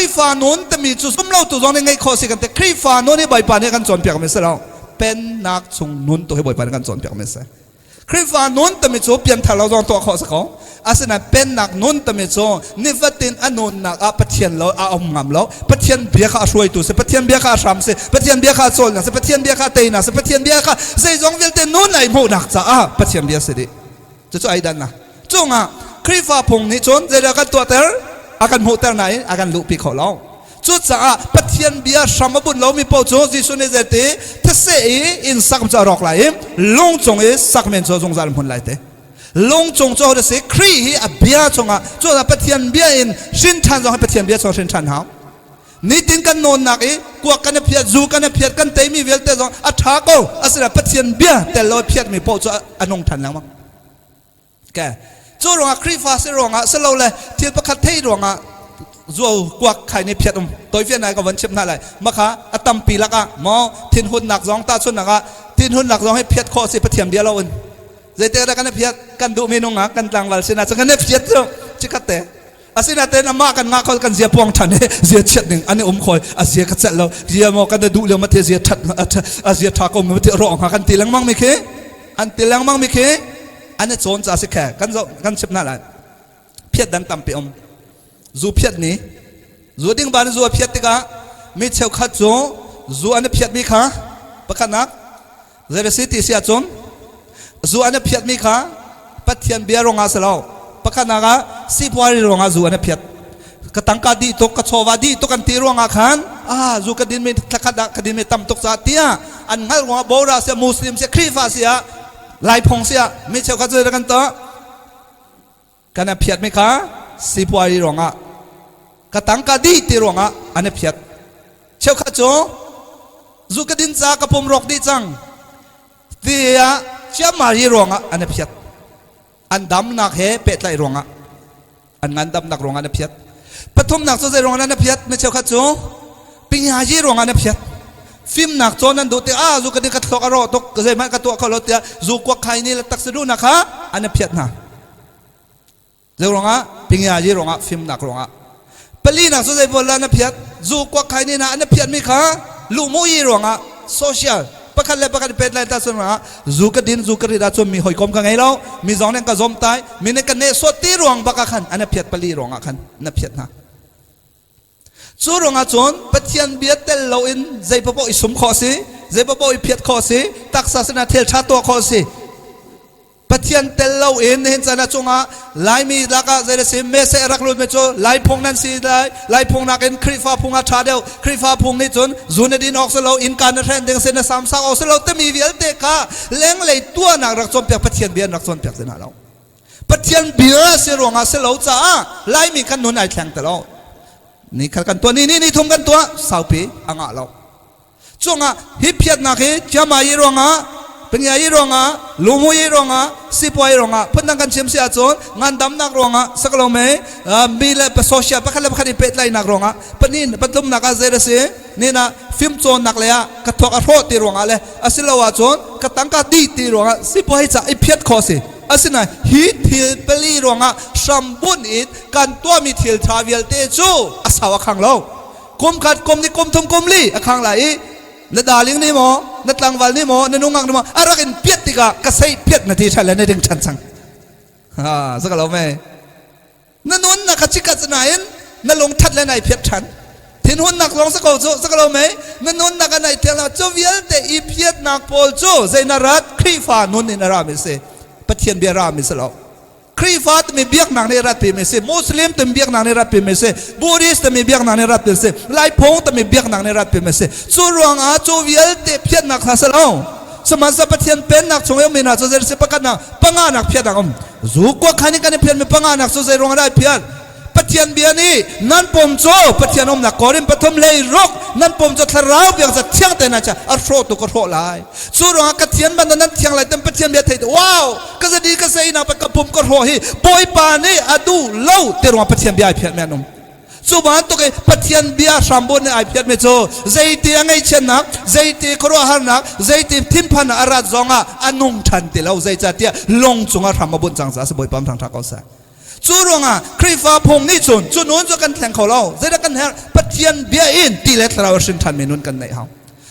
Khrihfa nun timi cu zum lo tu zong nih ngeih khawh si kan ti. Khrihfa nun hi Bawipa nih kan cawnpiak mi si lo. Pennak chung nun tu hi Bawipa nih kan cawnpiak mi si. Khrihfa nun timi cu pianthar lo zong tuah khawh si ko. Asinain pennak nun timi cu nifatin a nunnak ah Pathian lo a um ngam lo. Pathian bia kha a hruaitu si, Pathian bia kha a hram si, Pathian bia kha a cawlnak si, Pathian bia kha a teinak si, Pathian bia kha zeizong vialte nun ai hmuhnak caah Pathian bia si dih. Cucu ai dannak. Cungah Khrihfa phung nih cun zeidah kan tuahter? A kan hmuhter nain a kan luhpi kho lo. Cucaah Pathian bia hram a bunh lomi paoh cu Jesuh nih zeiti these i inn sak cu a rawk lai i lung cung i sak men cu zungzal hmun lai te. Lung cung cu a si Khrih hi a bia chungah cucaah Pathian bia in hrin ṭhan zong hi Pathian bia chung hrin ṭhan hau. Nitin kan nawnnak i kuak kan i phiat, zu kan i phiat, kan teimi vialte zong a ṭha ko. Asinain Pathian bia tel lo i phiatmi paoh cu a nung ṭhan lengmang. Ke cu ruangah Khrihfa si ruangah silole thil pakhat thei ruangah zuo kuak khai nih phiat um toifian nai ka von chim hna lai makha a tampi lakah maw thinhunnak zong tahchunnak ah thinhunnak zong hi phiat khawh si Pathian bia lo in zeite dah kan phiat kan duh mi nung ah kan tlangval sinah cun kan phiat cu chikhat te asinain amah kan ngah kho kan zia puang than he zia chiat ning an i um khoi a zia ka celh lo zia maw kan duh lio ma the zia that a zia tha ko ma the ro nga kan ti lengmang mi khi an ti lengmang mi khi an i cawn ca si khe kan zo kan chip na lai phiat dan tampi um zu phiat ni zu ding ban zu phiat tikah mi cheukhat cu zu an i phiat mi kha pakhatnak zei si ti si ahcun zu an i phiat mi kha Pathian bia ruangah si lo pakhatnak ah sipuari ruangah zu an i phiat ka tangka dih tuk ka chawva dih tuk an ti ruangah khan ah zu ka din mi thlakhat ah ka din mi tam tuk caah tiah an hngalh ruangah bora sia muslim sia Khrihfa sia Laiphong sia mi cheukhat cu kan tuah kan a phiat mi kha sipuari ruangah ka tangka dih ti ruangah an i phiat cheukhat cu zu ka din ca ka pum rawk dih cang tiah chiamari ruangah an i phiat an damnak he pehtlaih ruangah an ngandamnak ruangah na phiat pathumnak cu zei ruangah na phiat mi cheukhat cu pingyayi ruangah na phiat fimnak cawn nan duh ti ah zu ka di ka thlok a rawh tuk zeihmanh ka tuah kho lo tiah zu kuak khai ni le taksa duhnak kha an phiat hna zei ruangah pingyayi ruangah fimnak ruangah palinak cu zei la na phiat zu kuak khai ni na an phiat mi kha luhmu yi ruangah social pakhat le pakhat pet lai ta sun ah zu ka din zu ka rit ahcun mi hawikom ka ngei lo mi zong nih ka zom tai mi nih ka neh sawt ti ruang bak ah khan an phiat pali ruang ah khan na phiat hna cu ruang ah cun Pathian bia tel lo in zei papoh i sum khawh si zei papoh i phiat khawh si taksa sinah thil ṭha tuah khawh si Pathian tel lo in nihin caan ah cungah Laimi lakah zei si mese rak lut mi cu Lai phung nan si lai Lai phung nakin Khrihfa phung ah ṭha deuh Khrihfa phung nih cun zu na din awk si lo innka na hren ding si na samsak awk si lo timi vialte kha lenglei tuahnak rak cawnpiak Pathian bia rak cawnpiak ti hna lo Pathian bia si ruangah si lo caah Laimi kan nun ai thleng ti lo ni khat kan tuah ni ni ni thum kan tuah saupi a ngah lo Cungah hi phiatnak hi Chiamai ruangah Panyai ruangah Lumui ruangah Sipuai ruangah phundang kan chim si ahcun ngandamnak ruangah saklo me mi le social pakhat le pakhat i pehtlaihnak ruangah panin patlumnak ah zei a si nina fimcawnnak le ah ka thawk a hrawh ti ruangah le asilo ahcun ka tangka di ti ruangah sipuai ca i phiat khawh si asinain hi thil pali ruangah hrambunh in kan tuahmi thil tha vialte cu a sau a khang lo Kum khat kum ni kum thum kum li a khang lai i na darling nih maw na tlangval nih maw na nungak nih maw a rak in piat tikah ka sei piat na ti ṭhan le na ding ṭhan cang. Ha zaka lo me. Na nun na kha chikat nain na lung ṭhat le nai phiat ṭhan. Thinhunnak zong sa ko cu zaka lo me. Na nun nak a nai thiang lo cu vialte i phiatnak pawl cu zei na rat Khrihfa nun in a ra mi si. Pathian bia ra mi si lo. Khrihfa timi biaknak nih rat pimi si, Muslim timi biaknak nih rat pimi si, Buddhist timi biaknak nih rat pimi si, Laiphung timi biaknak nih rat pimi si. Cu ruangah cu vialte phiatnak kha si lo. Sihmanhsehlaw Pathian pennak chung i ummi hna cu zei si pakhatnak panganak phiatnak um. Zu kuak khan in kan i phiatmi panganak cu zei ruangah dah i phiat? Pathian bia nih nan pum cu Pathian umnak Korin pathum hlei ruk nan pum cu thlarau biak za thiang te na cha a hrawh tu ka hrawh lai cu ruangah ka thian ban nan thiang lai tem Pathian bia thei wow ka zadi ka sei na ka pum ka hrawh hi Bawipa nih a duh lo te ruangah Pathian bia ai phiat men um cu bantuk i Pathian bia hrambun nih ai phiat mi cu zeiti a ngaihchiatnak zeiti khuaruahharnak zeiti thinphan a rat zongah a nung ṭhan ti lo zeicahtiah lung cungah hram a bunh cang caah si Bawipa thangṭha ko seh Cu ruangah Khrihfa phung nih cun cu nun cu kan thleng kho lo. Zeidah kan herh? Pathian bia in ti le thlarau a hrin ṭhanmi nun kan neih hau.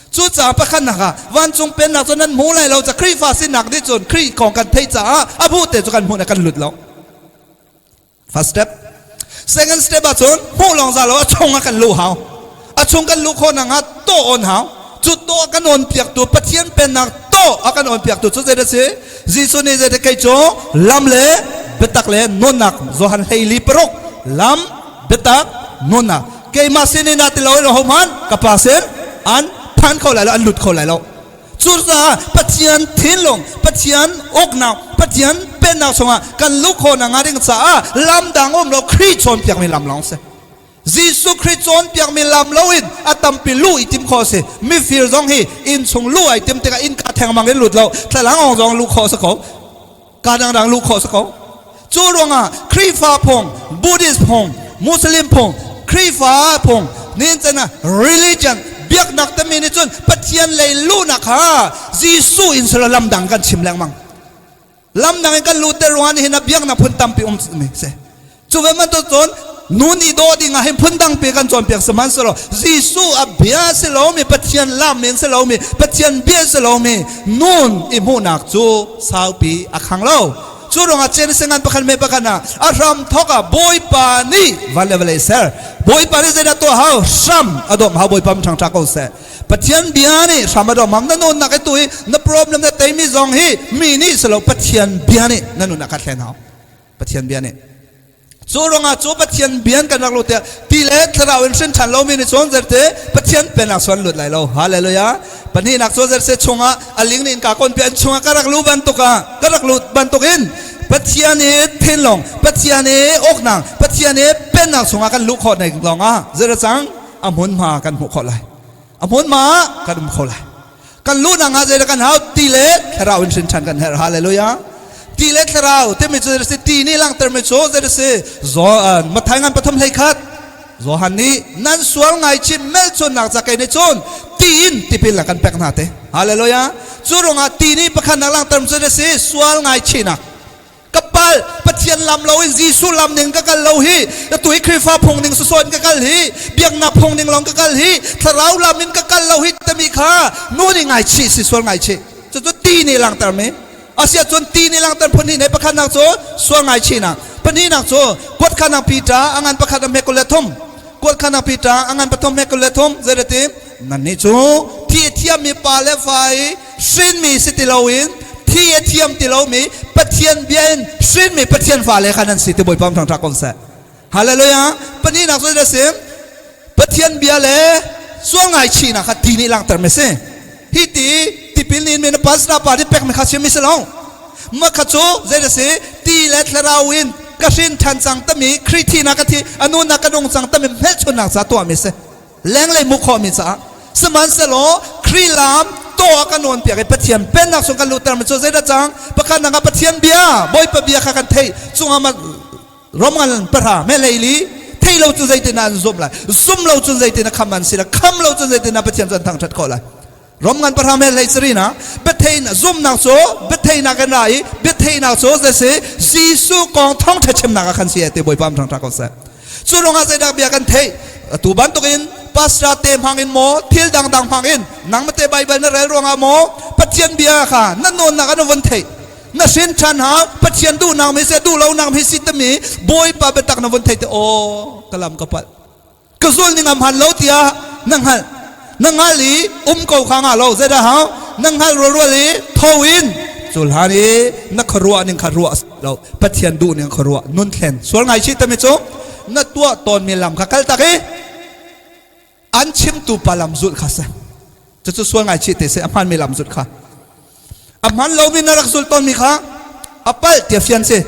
Cucaah pakhatnak ah vancung pennak cu nan hmu lai lo ca Khrihfa sinak nih cun Khrih kong kan theih caah a bu te cu kan hmuh kan lut lo. First step. Second step ah cun hmuh lawng za lo, a chung ah kan luh hau. A chung kan luh khawh nak ah tawh on hau. Cu tawh kan on piaktu, Pathian pennak tawh a kan on piaktu cu zei si? Jesuh nih zei kei cu lam le biatak le nunnak, Johan 14:6, lam, biatak, nunnak, keimah sin in ah ti lo in ho hmanh ka pa sin an phan kho lai lo, an lut kho lai lo. Cucaah Pathian thinlung, Pathian uknak, Pathian pennak chungah kan luh khawh nakhnga ding caah lam dang um lo, Khrih cawnpiakmi lam lawng si. Jesuh Khrih cawnpiakmi lam loin a tampi luh i tim khawh si. Mifir zong hi inn chung luh ai tim tikah innka thengmang in lut lo, thlalangawng zong luh khawh si ko. Ka dangdang luh khawh si ko. Cu ruangah Khrihfa phung, Buddhist phung, Muslim phung, Khrihfa phung, nin cana religion, biaknak timi nih cun Pathian lei luhnak kha Jesuh in sila lam dang kan chim lengmang. Lam dang in kan luhter ruangah nihin ah biaknak phun tampi um mi si. Cu ve bantuk cun nun i dawh ding ah hin phundang pe kan cawnpiak, sihmanhsehlaw Jesuh a bia si lomi, Pathian lam in si lomi, Pathian bia si lomi nun i hmuhnak cu saupi a khang lo. Cu ruangah Genesis ngan pakhat me pakhat ah a hram thawk ah Bawipa nih van le vawlei ser. Bawipa nih zeidah tuah hau? Hram a dawm hau. Bawipa ṭhang ṭha ko seh. Pathian bia nih hram a dawm hau. Na nunnak i tu i na problem na teimi zong hi mi nih si lo, Pathian bia nih na nunnak kha thlen hau. Pathian bia nih. Cu ruangah cu Pathian bian kan rak lut tiah ti le thlarau in hrin ṭhan lomi nih cun zerte Pathian pennak suan lut lai lo. Hallelujah. Pahnihnak cu zerse chungah a ling nih ka kon pian chungah ka rak lu bantuk ah ka rak lut bantukin Pathian i thinlung, Pathian i uknak, Pathian i pennak chungah kan luh khawh ning lawngah zere cang a hmunhma kan hmuh khawh lai. A hmunhma kan um kho lai. Kan luhnak ah zeidah kan hau? Ti le thlarau in hrin ṭhan kan herh. Hallelujah. Ti le thlarau timi cu si? Ti nih langhtermi cu zei si? Matthai ngan 3:31, Johan nih nan sual ngaichih melchunnak ca kei nih cun ti in tipil na kan pek hna te. Hallelujah. Cu ruangah ti nih pakhat nak langhter cu si sual ngaichihnak. Ka pal, Pathian lam lo in, Jesuh lam ning ka kal lo hi, tu hi Khrihfa phung ning sawsawh in ka kal hi, biaknak phung ning lawng ka kal hi, thlarau lam in ka kal lo hi timi kha nu nih ngaichih si, sual ngaichih cucu ti nih langhter mi asia. Cun ti nih langhter phun hnih nei. Pakhatnak cu sual ngaichihnak, pahnihnak cu kuatkhanak Peter a ngan pakhat a hme 23, kuatkhanak Peter a ngan pathum hme 23, zeirati nannih cu thi a thiammi pa le fa i hrinmi si ti loin thi a thiam ti lomi Pathian bia in hrinmi Pathian fale kha nan si ti. Bawipa thangṭha ko seh. Hallelujah. Pahnihnak cu si Pathian bia le sual ngaichihnak kha ti nih langhter mi si. Hi ti tipil nin mi na pastor pa nih pek mi kha chim mi si lo. Ma kha cu zei si? Ti le thlarau in ka hrin ṭhan cang tami, Khrih thinak ka thi anu nak ka nung cang tami hmelchunnak ca tuah mi si, lenglei hmuh khawhmi caah. Sihmanhsehlaw Khrih lam tawh a kan awn piak i Pathian pennak chung kan luhter mi cu zeidah cang? Pakhat nak ah Pathian bia, Bawipa bia kha kan theih chungah ma Rom ngan 10 me 14, thei lo cu zeitin an zum lai? Zum lo cun zeitin a kham an si lai? Kham lo cun zeitin Pathian cu an thangṭhat khawh lai? Rom ngan 10 me 14 na biathei zumnak cu biatheinak in ra i biatheinak cu zei si? Jesuh kong thawngṭha chimnak ah khan si te. Bawipa thangṭha ko seh. Cu ruangah zeidah bia kan theih? Atu bantukin pastor te hmang in maw, thil dangdang hmang in, nangmah te Bible na rel ruangah maw, Pathian bia kha na nawnnak an vun theih, na hrin ṭhan ha, Pathian duhnak mi se duh lonak mi si timi Bawipa biatak na vun theih te, aw, ka lam ka palh, ka zul ning am han lo tiah na hngalh. Na hngal i um ko kha nga lo. Zeidah hau? Na hngal rual i tho in cu hlan i na khuaruah ning kha ruah lo, Pathian duh ning khuaruah, nun thlen, sual ngaichih tami cu na tuah tawnmi lam kha kal tak i an chimtu pa lam zulh kha si. Cucu sual ngaichih te si. A hmanmi lam zulh kha, a hman lomi na rak zulh tawnmi kha a palh tiah fian si.